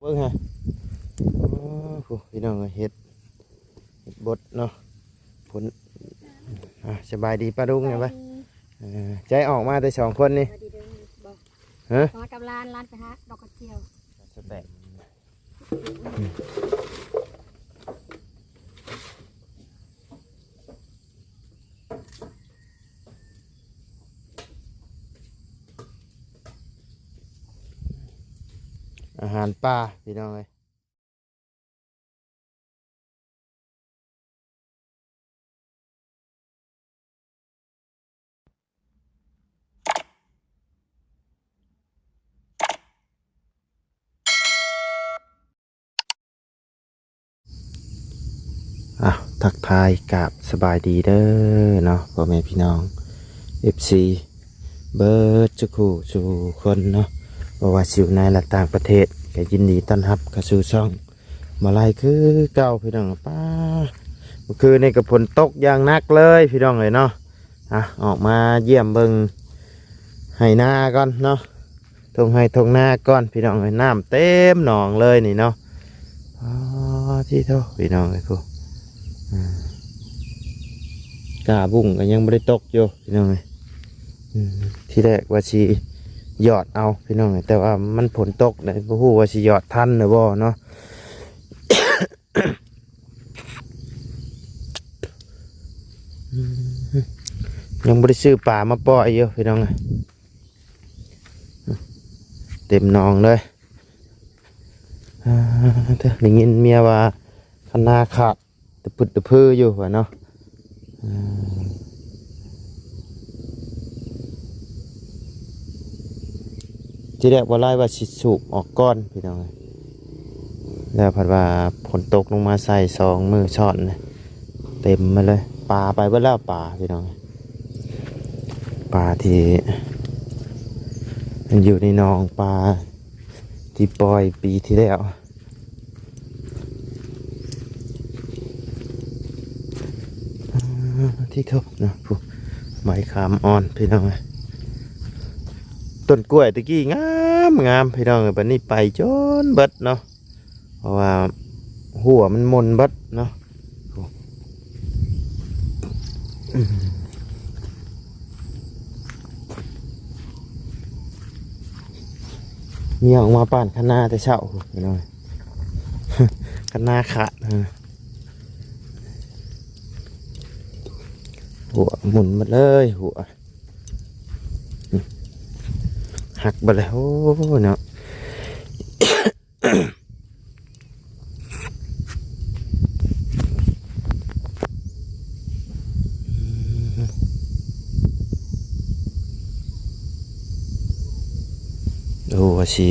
ເບິ່ງຫາ ໂອ້ໂຫ ພີ່ນ້ອງເອີຍ ເຫັດ ເຫັດບົດເນາະ ຜົນ ອ່າ ສະບາຍດີປ້າລຸງ ສະບາຍດີ ແມ່ນບໍ່? ເອີ ໃຈອອກມາແຕ່ສອງຄົນນີ້ ສະບາຍດີເດີ ບໍ່ ຮະ? ມາກັບຫຼານ ຫຼານໄປຫາດອກກະຈຽວ ສະແປະ. ອາຫານປ່າ ພີ່ນ້ອງເອີຍ. ອ້າວ ທັກທາຍກາບສະບາຍດີເດີເນາະ ພໍ່ແມ່ພີ່ນ້ອງ ເອັຟຊີ ເບິດສູ່ຄູ່ສູ່ຄົນເນາະ ບໍ່ວ່າຊິຢູ່ໃນ ແລະ ຕ່າງປະເທດ ກໍຍິນດີຕ້ອນຮັບເຂົ້າສູ່ຊ່ອງ ມາໄລ່ຄືເກົ່າ ພີ່ນ້ອງ. ປ້າ ເມື່ອຄືນນີ້ກໍຝົນຕົກຢ່າງໜັກເລີຍ ພີ່ນ້ອງເອີຍເນາະ. ອ່ະ ອອກມາຢ້ຽມເບິ່ງໄຮ່ນາກ່ອນເນາະ ທົ່ງໄຮ່ທົ່ງນາກ່ອນ ພີ່ນ້ອງເອີຍ. ນ້ຳເຕັມໜອງເລີຍນີ້ເນາະ. ອໍ ຕິໂທ ພີ່ນ້ອງເອີຍ ຜູ້ ອ່າ ກ້າບຸ້ງກໍຍັງບໍ່ໄດ້ຕົກຢູ່ ພີ່ນ້ອງເອີຍ. ອືມ ທີແລກວ່າຊິຢອດເອົາ ພີ່ນ້ອງເອີຍ ແຕ່ວ່າມັນຝົນຕົກເດ້ ບໍ່ຮູ້ວ່າຊິຢອດທັນຫຼືບໍ່ເນາະ. ອືມ ຍັງບໍ່ໄດ້ຊື້ປາມາປ່ອຍຢູ່ ພີ່ນ້ອງເອີຍ ເຕັມໜອງເລີຍ. ອ່າ ເດີ ໄດ້ຍິນເມຍວ່າຄັນນາຂາດ ຕະປຶດຕະປືຢູ່ວ່າເນາະ. ອ່າ ທີແລກບໍ່ຫຼາຍວ່າຊິສູບອອກກ່ອນ ພີ່ນ້ອງເອີຍ ແລ້ວພັດວ່າຝົນຕົກລົງມາໃສ່ສອງມື້ຊ້ອນ ເຕັມມາເລີຍ. ປາໄປເບິດແລ້ວ ປາ ພີ່ນ້ອງເອີຍ ປາທີ່ມັນຢູ່ໃນໜອງ ປາທີ່ປ່ອຍປີທີ່ແລ້ວ. ອ່າ ທີ່ເຖິບເນາະ ຜູ້ ໃບຂາມອ່ອນ ພີ່ນ້ອງເອີຍ. ຕົ້ນກ້ວຍຕະກີ້ງາມໆ ພີ່ນ້ອງເອີຍ ບັດນີ້ໄປຈົນເບິດເນາະ ເພາະວ່າຫົວມັນມົນເບິດເນາະ. ເມຍອອກມາປານຄັນນາແຕ່ເຊົ້າ ພີ່ນ້ອງ ຄັນນາຂາດ ຫົວໝຸນໝົດເລີຍ ຫົວຫັກເບິດເລີຍ ໂອ້ເນາະ. ໂອ້ ວ່າຊິ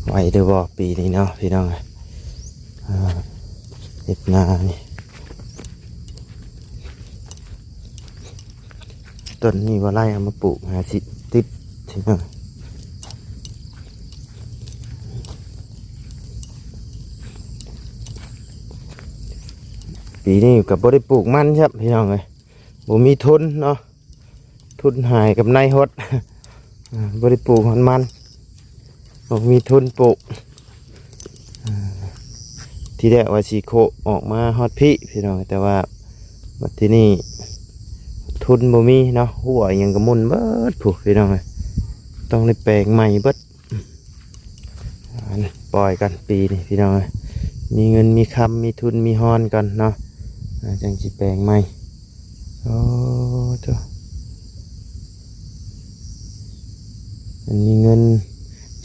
ໄຫວຫຼືບໍ່ປີນີ້ເນາະ ພີ່ນ້ອງເອີຍ. ອ່າ ເຮັດນານີ້ ຕົ້ນນີ້ບໍ່ໄລ່ເອົາມາປູກ ຫາຊິຕິດຊິເນາະ. ປີນີ້ກໍບໍ່ໄດ້ປູກມັນຊ້ຳ ພີ່ນ້ອງເອີຍ ບໍ່ມີທຶນເນາະ. ທຶນຫາຍກັບນາຍຫົດ ອ່າ ບໍ່ໄດ້ປູກຮອດມັນ ບໍ່ມີທຶນປູກ. ອ່າ ທີແລກວ່າຊິໂຄະອອກມາຮອດພີ້ ພີ່ນ້ອງ ແຕ່ວ່າບັດທີນີ້ທຶນບໍ່ມີເນາະ ຫົວອີ່ຫຍັງກໍໝຸນເບິດພຸ້ນ ພີ່ນ້ອງເອີຍ ຕ້ອງໄດ້ແປງໃໝ່ເບິດ. ອັນ ປ່ອຍກ່ອນປີນີ້ ພີ່ນ້ອງເອີຍ ມີເງິນມີຄຳ ມີທຶນມີຮອນກ່ອນເນາະ ອ່າ ຈັ່ງຊິແປງໃໝ່. ໂອ້ ໂທ້ ມັນມີເງິນ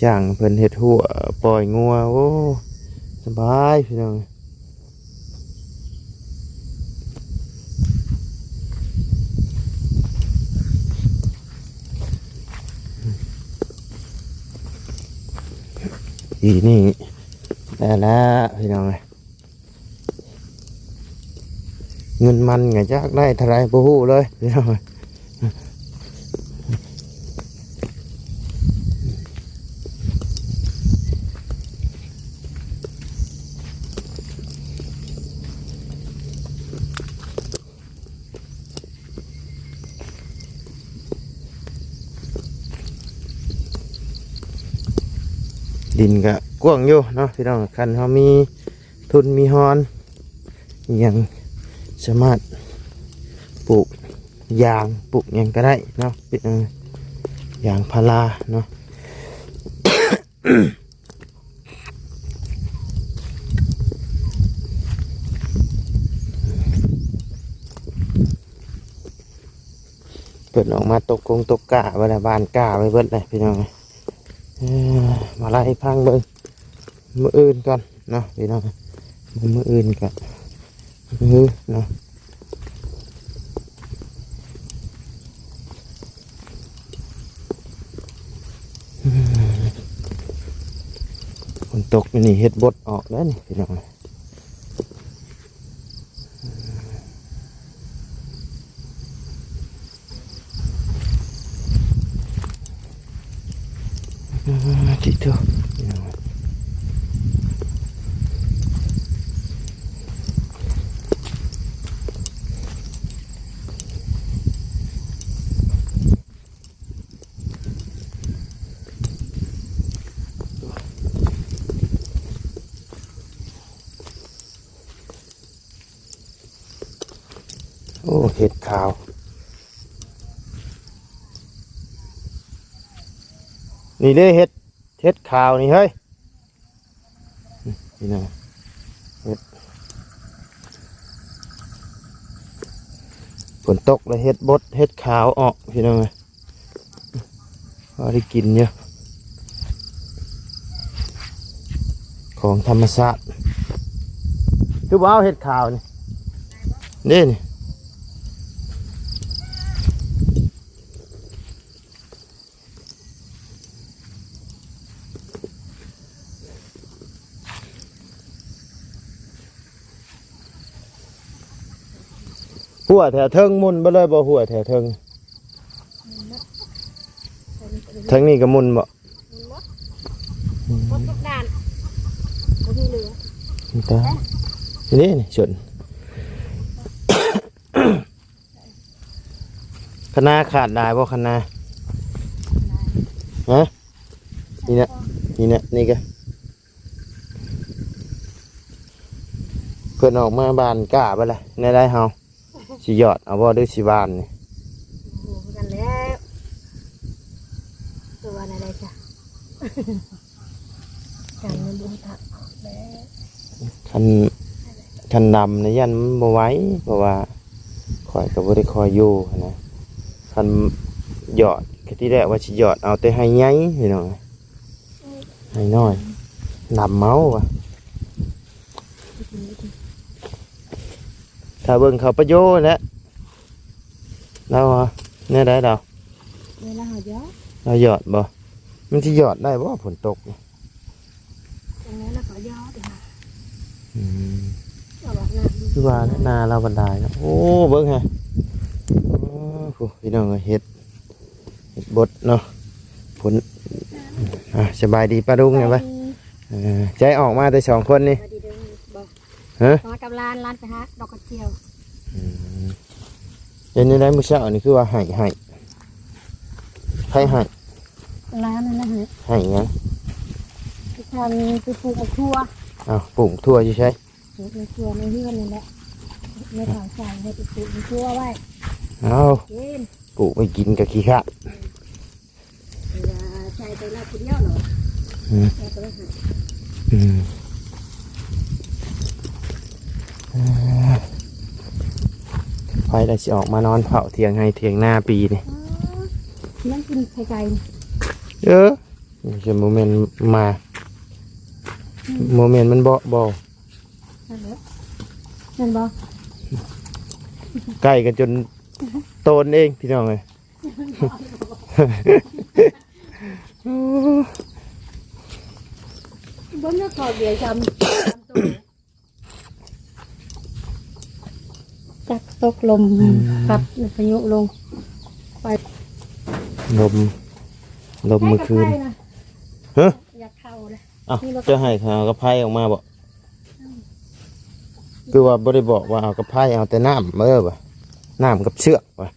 ຈ້າງເພິ່ນເຮັດຮົ້ວປ່ອຍງົວ ໂອ້ ສະບາຍ ພີ່ນ້ອງ. ປີນີ້ໄດ້ລະ ພີ່ນ້ອງເອີຍ ເງິນມັນກໍຈັກໄດ້ເທົ່າໃດບໍ່ຮູ້ເລີຍ ພີ່ນ້ອງເອີຍ. ດິນກະ ກວ້າງຢູ່ເນາະພີ່ນ້ອງ, ຄັນເຮົາມີທຶນມີຮອນອີ່ຫຍັງ ສາມາດປູກຢາງ ປູກຫຍັງກໍໄດ້ເນາະ, ເປັນ ເອີ ຢາງພາລາເນາະ. ເພິ່ນອອກມາຕົກກົງຕົກກ້າໄວ້ແລ້ວ, ຫວ່ານກ້າໄວ້ເບິດແລ້ວພີ່ນ້ອງ. ເອີ ມາໄລ່ພັງເບິ່ງມື້ອື່ນກ່ອນເນາະພີ່ນ້ອງ, ມື້ອື່ນກໍ ເອີ ເນາະ. ຝົນຕົກນີ້ເຫັດບົດອອກແລ້ວນີ້ພີ່ນ້ອງ. ອ່າ ຕິໂທ ໂອ້ ເຫັດຂາວ ນີ້ເດ້ ເຫັດ ເຫັດຂາວນີ້ເຮີ້ຍ. ນີ້ພີ່ນ້ອງ ເຫັດ ຝົນຕົກແລ້ວເຫັດບົດ ເຫັດຂາວອອກພີ່ນ້ອງເອີຍ. ພໍໄດ້ກິນຢູ່ ຂອງທຳມະຊາດ. ຄືບໍ່ເອົາເຫັດຂາວນີ້ ເດ້ນີ້. ຫົວແຖວເທິງໝຸ່ນເບິດເລີຍບໍ່? ຫົວແຖວເທິງ ເທິງນີ້ກໍໝຸ່ນບໍ່? ໝຸ່ນໝົດ ໝົດທຸກດ້ານ ບໍ່ມີເຫຼືອ. ນີ້ ນີ້ຊົນ ຄະນາຂາດຫຼາຍບໍ່ຄະນາ? ຮະ? ນີ້ນະ ນີ້ນະ ນີ້ກະ ເພິ່ນອອກມາບານກ້າໄປລະ ແນວໃດເຮົາ ຊິຢອດເອົາບໍ່ ຫຼືຊິຫວ່ານນີ້? ບໍ່ຮູ້ຄືກັນແລ້ວ ຈະວ່າແນວໃດຈ້ະ. ກັນມັນບໍ່ທັນແລ້ວ ຄັນ ຄັນດຳນີ້ຢ້ານມັນບໍ່ໄຫວ ເພາະວ່າຂ້ອຍກໍບໍ່ໄດ້ຄ່ອຍຢູ່ຫັ້ນນະ. ຄັນຢອດ ກະທີແລກວ່າຊິຢອດເອົາແຕ່ໄຮ່ໃຫຍ່ພີ່ນ້ອງ, ໄຮ່ນ້ອຍດຳເອົາວ່າ. ຖ້າເບິ່ງເຂົາປະໂຍແຫຼະ ລາວວ່າແນວໃດລາວ? ເວລາເຮົາຢອດ ລາວຢອດບໍ່? ມັນຊິຢອດໄດ້ບໍ່ຝົນຕົກນີ້? ຈັ່ງນັ້ນລະກໍຢອດ. ອືມ ກໍວ່ານະ ຄືວ່າແຫຼະ ນາລາວບັນດາຍເນາະ. ໂອ້ ເບິ່ງຫາ ໂອ້ ພີ່ນ້ອງເອີຍ ເຫັດ ເຫັດບົດເນາະ. ຝົນ ອ່າ ສະບາຍດີປ້າລຸງແດ່ໄວ. ເອີ ໃຈອອກມາແຕ່ສອງຄົນນີ້ ສະບາຍດີເດີ. ຮະ? ມາກັບຫຼານ ຫຼານໄປຫາດອກກະຈຽວ. ອືມ ເປັນຈັ່ງໃດມື້ເຊົ້ານີ້ ຄືວ່າໄຫ້ ໄຫ້ ໃຜໄຫ້? ຫຼານນັ້ນນະໄຫ້. ໄຫ້ຫຍັງ? ໄປທຳ ໄປປູກໝາກຖົ່ວ. ອ້າວ ປູກຖົ່ວຢູ່ໃສ? ປູກໝາກຖົ່ວໃນເຮືອນນີ້ແຫຼະ ແມ່ເຖົ້າສັ່ງໃຫ້ໄປປູກໝາກຖົ່ວໄວ້. ເອົ້າ ກິນ ປູກໄວ້ກິນກໍຂີ້ຄ້ານ. ເວລາໃສ່ໄປລາວຜູ້ດຽວເນາະ. ອືມ ໃສ່ໄປລາວ ອືມ ເອີ ໃຜລະຊິອອກມານອນເຝົ້າຖຽງໄຮ່ຖຽງນາປີນີ້? ອໍ ຍັງກິນໄຂ່ໄກ່. ເອີ ບໍ່ແມ່ນໝາ ອືມ ບໍ່ແມ່ນມັນເບາະບໍ່? ນັ້ນແຫຼະ ແມ່ນບໍ່? ໄກ່ກໍຈົນໂຕນເອງ ພີ່ນ້ອງເອີຍ. ເບິ່ງແລ້ວກໍເບຍຈຳ ຈັກຕົກລົມ ອືມ ພັດພາຍຸລົງໄປ. ລົມ ລົມມື້ຄືນ ຢາກໄປນະ ຮະ? ຢາກເຂົ້າເລີຍ. ອ້າວ ເຈົ້າໃຫ້ເຂົາເອົາກະໄພອອກມາບໍ່? ຄືວ່າບໍ່ໄດ້ບອກວ່າເອົາກະໄພ ເອົາແຕ່ນ້ຳເອີ ວ່າ ນ້ຳກັບເຊືອກວ່າ.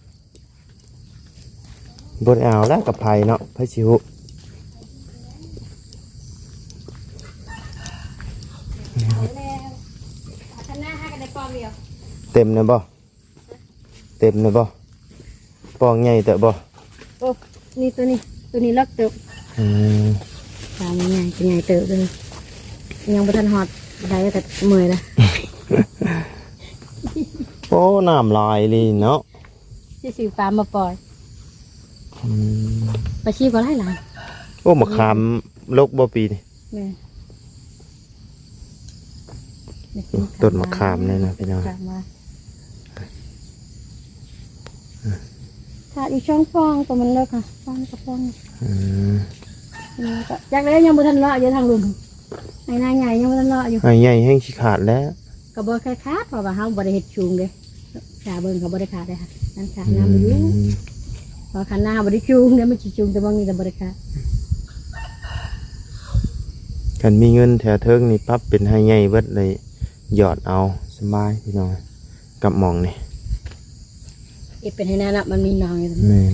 ບໍ່ໄດ້ເອົາແລ້ວກະໄພເນາະ ໃຜຊິຮູ້. ເອົາແລ້ວ ຄັນນາຫາກໍໄດ້ປອງດຽວ ເຕັມແລ້ວບໍ່? ເຕັມແລ້ວບໍ່? ປອງໃຫຍ່ເຕີບບໍ່? ໂອ້ ນີ້ ໂຕນີ້ ໂຕນີ້ລັກເຕີບ. ອືມ ປາມັນໃຫຍ່ ໃຫຍ່ເຕີບເລີຍ ຍັງບໍ່ທັນຮອດໃດກໍເມື່ອຍແລ້ວ. ໂອ້ ນ້ຳຫຼາຍອີ່ຫຼີເນາະ ຊິຊື້ປາມາປ່ອຍ. ອືມ ປາຊິວກໍຫຼາຍໆ. ໂອ້ ໝາກຂາມລົກບໍ່ປີນີ້? ແມ່ນ ໄດ້ກິນ ຕົ້ນໝາກຂາມນີ້ນະພີ່ນ້ອງ ຂາມວ່າ ຂາດອີກສອງຟອງກໍມັນເລີກ ອ່ະ ຟອງກະປ໋ອງ. ອືມ ນີ້ກໍຈັກແລ້ວ ຍັງບໍ່ທັນເລາະຢູ່ທາງລຸ່ມ ໄຮ່ນາໃຫຍ່ຍັງບໍ່ທັນເລາະຢູ່ ໄຮ່ໃຫຍ່ແຮ່ງຊິຂາດແລ້ວ. ກໍບໍ່ຄ່ອຍຂາດ ເພາະວ່າເຮົາບໍ່ໄດ້ເຮັດສູງເດ້ ຖ້າເບິ່ງກໍບໍ່ໄດ້ຂາດເດ້ ມັນຂາດນ້ຳຢູ່. ອືມ ເພາະຄັນນາບໍ່ໄດ້ສູງເດ້ ມັນຊິສູງແຕ່ໝ່ອງນີ້ລະບໍ່ໄດ້ຂາດ. ຄັນມີເງິນແຖວເທິງນີ້ ປັບເປັນໄຮ່ໃຫຍ່ເບິດເລີຍ ຢອດເອົາສະບາຍພີ່ນ້ອງ ກັບໝ່ອງນີ້ ເຮັດເປັນໄຮ່ນາເນາະ ມັນມີໜອງຢູ່. ແມ່ນ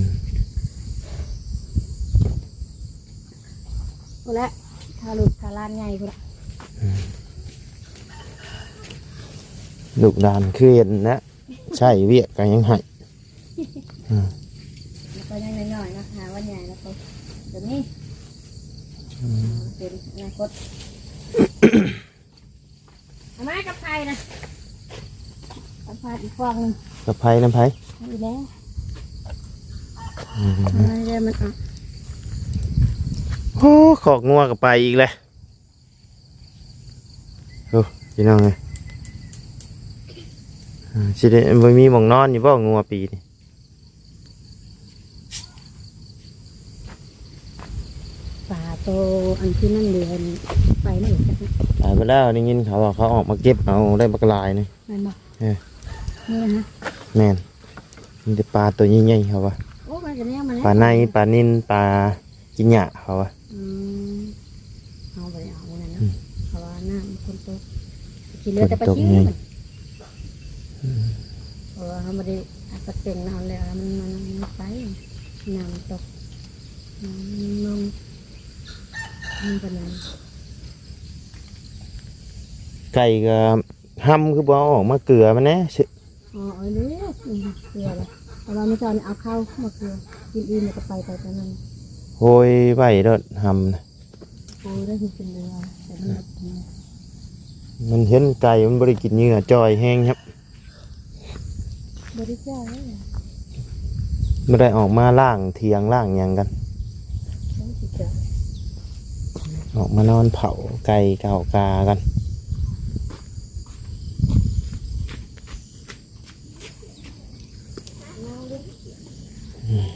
ພຸ້ນແຫຼະ ຖ້າລູກຖ້າຫຼານໃຫຍ່ພຸ້ນແຫຼະ. ອືມ ລູກຫຼານຄືເຫັນນະ ໃຊ້ວຽກກໍຍັງໃຫ້. ອືມ ແລ້ວກໍຍັງນ້ອຍໆເນາະ ຖ້າວ່າໃຫຍ່ແລ້ວກໍຈະມີ ອືມ ເປັນອະນາຄົດ. ເອົາມາກັບໄຜ່ນະ ກັບໄຜ່ອີກຟອງໜຶ່ງ ກັບໄຜ່ນຳໃຜ? ອີກແລ້ວ. ອືມ ມັນເດີ ມັນອອກ. ໂອ້ ຄອກງົວກໍໄປອີກແລ້ວ. ໂອ້ ພີ່ນ້ອງເອີຍ ອ່າ ຊິໄດ້ ບໍ່ມີໝ່ອງນອນຢູ່ບໍ່ງົວປີນີ້? ປາໂຕອັນທີ່ມັນເຫຼືອໄປນຳ ຕາຍໄປແລ້ວ. ໄດ້ຍິນເຂົາວ່າເຂົາອອກມາເກັບເອົາໄດ້ບັກຫຼາຍນີ້. ແມ່ນບໍ່? ເອີ ນີ້ນະ. ແມ່ນ ມີແຕ່ປາໂຕໃຫຍ່ໆ ເຂົາວ່າ. ໂອ້ ມັນກໍແນວມັນແຫຼະ ປາໄນ ປານິນ ປາ ກິນຫຍ້າເຂົາວ່າ. ອືມ ເຮົາບໍ່ໄດ້ເອົານັ້ນເນາະ ອືມ ເພາະວ່ານ້ຳມັນຝົນຕົກ ຊິເຫຼືອແຕ່ປາຊິວ. ຝົນຕົກແຮງ ມັນ ອືມ ເພາະວ່າເຮົາບໍ່ໄດ້ເອົາປາເຕັງນຳແລ້ວ ມັນ ມັນ ມັນໄປ ນ້ຳມັນຕົກ ນ້ຳມັນລົງ ມັນກໍນັ້ນ. ໄກ່ກໍຫຳ ຄືບໍ່ເອົາອອກມາເກືອມັນແດ່? ອໍ ເອົາເດ້ ອືມ ເກືອລະ ແຕ່ວ່າມື້ເຊົ້ານີ້ເອົາເຂົ້າມາເກືອ ກິນອີ່ມແລ້ວກໍໄປ ໄປຕອນນັ້ນ. ໂອ້ຍ ໄວ້ໂລດຫຳນະ. ໂອ້ຍ ໄດ້ກິນເຫຼືອ ແຕ່ມັນບໍ່ກິນ ມັນເຫັນໄກ່ມັນບໍ່ໄດ້ກິນເຫຍື່ອ ຈ່ອຍແຮງຄັບ. ບໍ່ໄດ້ຈ່ອຍເລີຍ ບໍ່ໄດ້ອອກມາລ້າງຖຽງລ້າງຫຍັງກັນ ບໍ່ໄດ້ຈ່ອຍ ອອກມານອນເຝົ້າໄກ່ເຂົ້າກາກັນ. ອືມ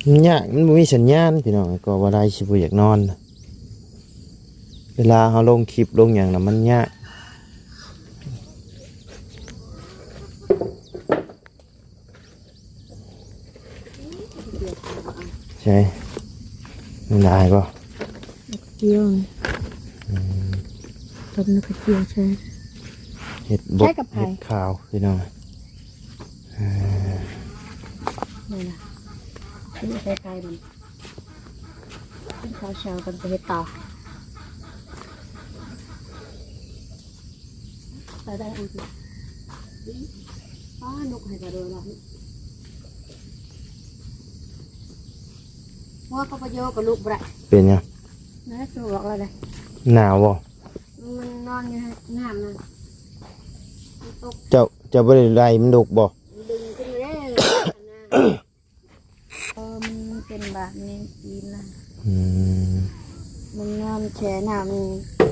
ມັນຍາກ ມັນບໍ່ມີສັນຍານພີ່ນ້ອງ ກໍວ່າໄດ້ຊິບໍ່ຢາກນອນ ເວລາເຮົາລົງຄລິບລົງຫຍັງນະ ມັນຍາກ. ໃຊ່ ມັນຫຼາຍບໍ່? ດອກກະຈຽວ ອືມ ຕົ້ນດອກກະຈຽວໃສ່ ເຫັດບົກ ໃສ່ກັບໄຜ? ເຫັດຂາວພີ່ນ້ອງ ເອີ ນີ້ນະ ນີ້ໃສ່ໄຂ່ມັນ ກິນເຂົ້າເຊົ້າກ່ອນໄປເຮັດຕໍ່. ໄປໄດ້ອັນທີ່ ອໍ ນົກໃຫ້ກະໂດຍລະ ຫົວເຂົາປະໂຍກະລຸກບໍ່ໄດ້. ເປັນຫຍັງ? ນະ ໂຕບອກລະໄດ໋. ໜາວບໍ່? ມັນນອນຢູ່ໃນນ້ຳນະ ມັນຕົກ. ເຈົ້າ ເຈົ້າບໍ່ໄດ້ໄລ່ມັນລຸກບໍ່? ມັນດຶງຂຶ້ນເດ້. ເອີ ມັນເປັນບາດນີ້ປີນະ. ອືມ ມັນນອນແຊ່ນ້ຳນີ້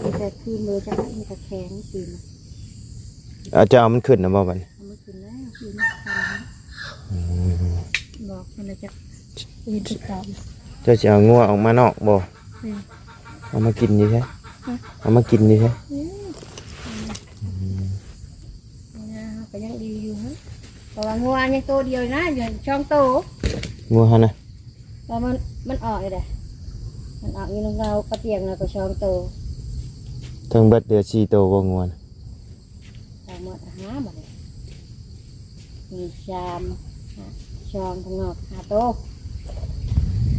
ມັນແຕ່ຄືນເລີຍ ຈັກມັນກະແຂງປີນະ. ເອົາ ຈະເອົາມັນຂຶ້ນນະບໍ່ບັດນີ້? ເອົາມັນຂຶ້ນແລ້ວ ປີນະ. ອືມ ບອກເພິ່ນລະຈັກເຫັນຄືເກົ່າ. ເຈົ້າຊິເອົາງົວອອກມານອກບໍ່? ແມ່ນ. ເອົາມາກິນຢູ່ໃສ? ຮະ? ເອົາມາກິນຢູ່ໃສ? ອືມ ອືມ ງົວກໍຍັງດີຢູ່ຫັ້ນ ເພາະວ່າງົວຍັງໂຕດຽວນະ ຍັງສອງໂຕ. ງົວຫັ້ນນະ ເພາະມັນ ມັນອອກຢູ່ເດ້ ມັນອອກຢູ່ນຳເຮົາປະຕຽງແລ້ວກໍສອງໂຕ. ທັງເບິດເຫຼືອສີ່ໂຕບໍ່ງົວນະ? ທັງໝົດຫ້າບັດນີ້ ມີສາມ ຫ້າ ສອງ ຂ້າງນອກຫ້າໂຕ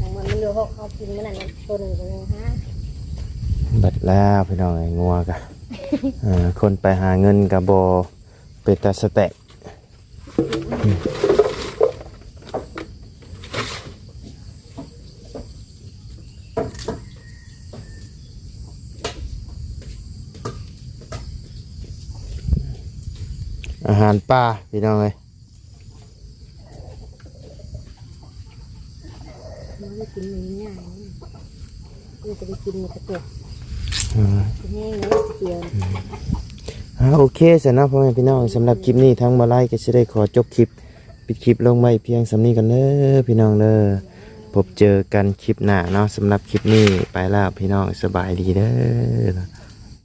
ທັງໝົດມັນເຫຼືອຫົກ ເຮົາກິນມື້ນັ້ນໂຕໜຶ່ງກໍຍັງຫ້າ. ເບິດແລ້ວພີ່ນ້ອງເອີຍ ງົວກະ ເອີ ຄົນໄປຫາເງິນກໍບໍ່ເປັນຕາສະແຕກ. ອາຫານປ່າ ພີ່ນ້ອງເອີຍ. ບໍ່ໄດ້ກິນມື້ງ່າຍນີ້ ເອີ ຈະໄດ້ກິນມື້ກະຕົກ ອືມ ກິນແຮງເນາະ ເກືອ ອືມ ອ່າ ໂອເຄຊັ້ນເນາະ ພໍ່ແມ່ພີ່ນ້ອງ ສຳລັບຄລິບນີ້ທາງບ່າວໄລກໍຊິໄດ້ຂໍຈົບຄລິບ ປິດຄລິບລົງໄວ້ພຽງສ່ຳນີ້ກ່ອນເດີ ພີ່ນ້ອງເດີ. ພົບເຈີກັນຄລິບໜ້າເນາະ ສຳລັບຄລິບນີ້ໄປແລ້ວ ພີ່ນ້ອງ ສະບາຍດີເດີ.